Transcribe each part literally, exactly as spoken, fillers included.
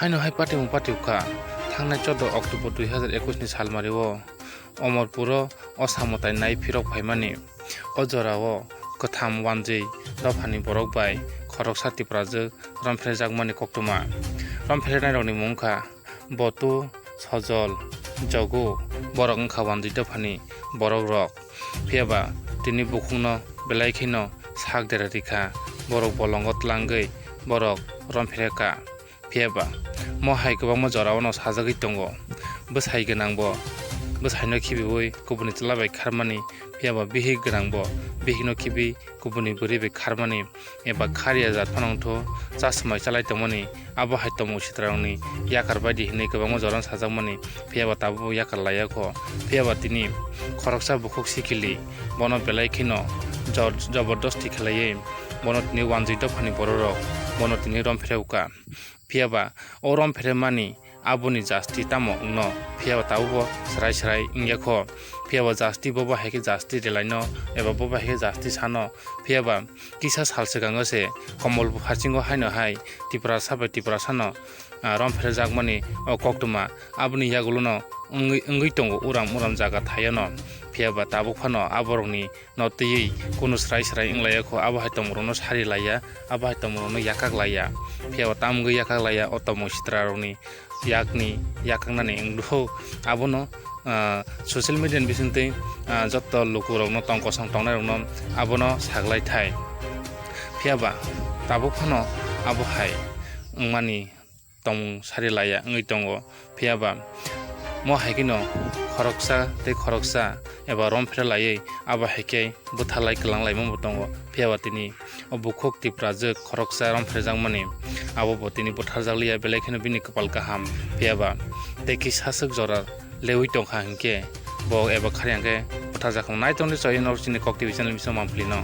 Haino hai patimung pati wngkha, thangnai choudo October dui hazar ekwis ni salmari o Omorpur o osa mwtai nai phirok phaimani. O jora o kwtham wanjwi dophani borok bai khoroksa Tiprajwk rompherejakmani koktwma. Rompherenairokni mung wngkha Botu, Sojol, Jogu, borok wngkha wanjwi dophani borok rok. Phiyaba tini bukhukno belai kheno sak dera rikha, borok bolongo tlangwi borok romphereka. Phiyaba mo hai kwbangma jorao no sajagwi tongo. Bwsai gwnangbo bwsaino khibiwi kubuni chwla bai kharmani, phiyaba bihik gwnangbo bihikno khibi kubuni bwrwi bai kharmani, eba kharya jat phano wngthu chasmai chalai tongmani, abo hai tomung sitrarokni yakar baidi hinwi kwbangma jorano sajakmani, phiyaba tabukbo yakar laiyakho. Phiyaba tini khoroksa bukhuk sikili bono belai kheno jor-, jobordosti khlaiwi bono tini wanjwi dophani bororok bono tini romphereuka. Phiyaba o rompheremani aboni jasti tamo wngno, phiyaba tabukbo srai srai wngya kho. Phiyaba jasti bobo hai khe jasti relaino, eba bobo hai khe jasti sano. Phiyaba kisa sal swkango se Komolpur hachingo haino hai Tiprasa bai Tiprasano, ah, rompherejakmani o koktwma aboni yagulono wngwi, wngwi tongo uram uram jaga thaiono. Phiyaba tabuk phano aborokni no twiwi kunu srai srai wnglaiyakho, abo hai tongmorokno sari laiya, abo hai tongmorokno yakak laiya. Phiyaba tamungwi yakak laiya o tomung sitrarokni yakni yakaknani wngdukho. Abono, ah, social media ni bisingtwi, ah, joto lukurokno tong kosong tongnairokno abono saglai thai. Phiyaba tabuk phano abo hai wngmani tongmung sari laiya wngwi tongo. Phiyaba mo hai kheno khoroksa tei khoroksa eba romphere laiwi abo hai khe bwtharlai kwlanglai bo tongo. Phiyaba tini o bukhuk Tiprajwk khoroksa rompherejakmani abo bo tini butharjakliya, belai kheno bini kwpal kaham. Phiyaba tei kisa swk jora lewi tongkha hinkhe bo eba kharya hinkhe butharjakha. Naitongdi chwraino chini Kok T V channel misa mangpili no.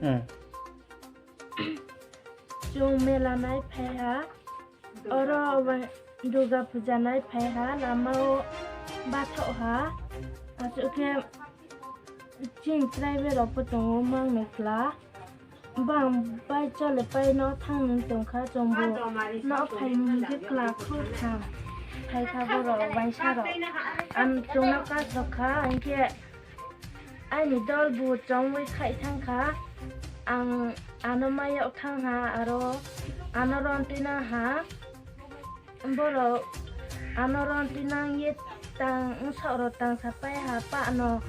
Hmm. Chwng mela nai phai ha, oro wa-, Durga puja nai phai ha, lama o bathok ha, aswk khe chini tribal rok bo tongo mang nukla. Bang bai chole pai no thang nung tong kha, chwng bo no phai nung khe kla khuk thang. Phai kha borok waisa rok. Ang chwng no kas rok kha, hinkhe aini dol bo chongwi khai thang kha. Ang ano mayok thang ha, aro ano ron twi na ha. Borok ano ron tinang ye tang wngsa oro tangsa pai ha, pa ano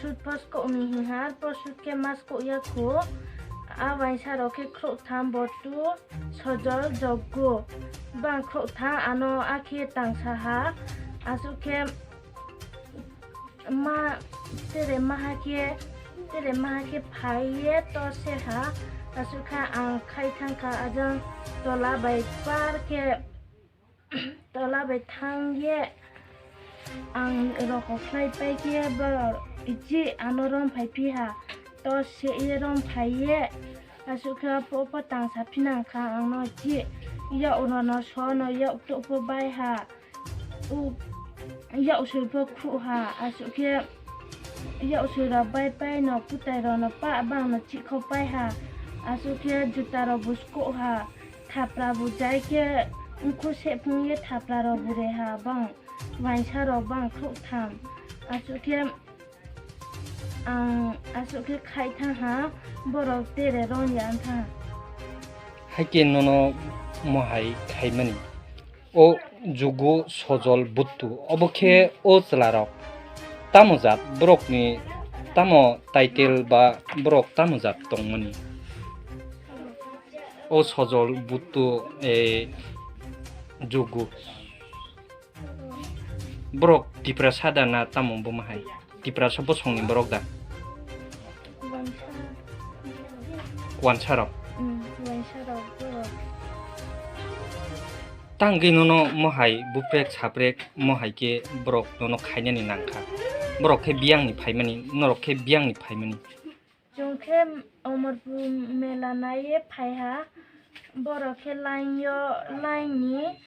sut pos kok ni hing ha, arpor sut khe mas kok ya khu. A waisa rok khe khrouh tham, Botu, Sojol, Joggo. Bang khrouh tham ano a khe tangsa ha, aswk khe ma tere maha khe, tere maha khe phai ye to se ha, aswk kha ang khai thang kha, ajang tola bai par khe, tola bai thang ye ang rokok khlai pai khe, bo je ano rom phai phi ha, to se ye rom phai ye, aswk khe pho pho tangsa phinang kha ang no je, yak rok no so no yak tuk pho bai ha. U, yak sui pho khu ha, aswk khe yak sui rok bai pai no, kutai rok no pa bang no chikho pai ha, aswk khe juta rok bo sko ha, thapra bo jai khe nkhu sephung ye thapra rok bo re ha, bang waisa rok bang khrouh tham, aswk khe Ang aswk khe khai thang ha, borok tere ron ya wng thang. Haikhe nono mohai khaimani? O jugo sojol buttu, obo khe o chwlarok tamo jat borokni, tamo title ba borok tamo jat tongmani? O sojol buttu, e, jugo. Borok Tiprasa da na tamo bo mahai? Tiprasa bosongni borok da? Wansa. Wansa rok? Mm, wansa rok borok. Tangwi nono mohai buprek saprek mohai khe borok nono khainani nangkha. Borok khe biyangni phaimani, norok khe biyangni phaimani. Chwng khe Omorpur mela naiye phaiha, borok khe line yo, line ni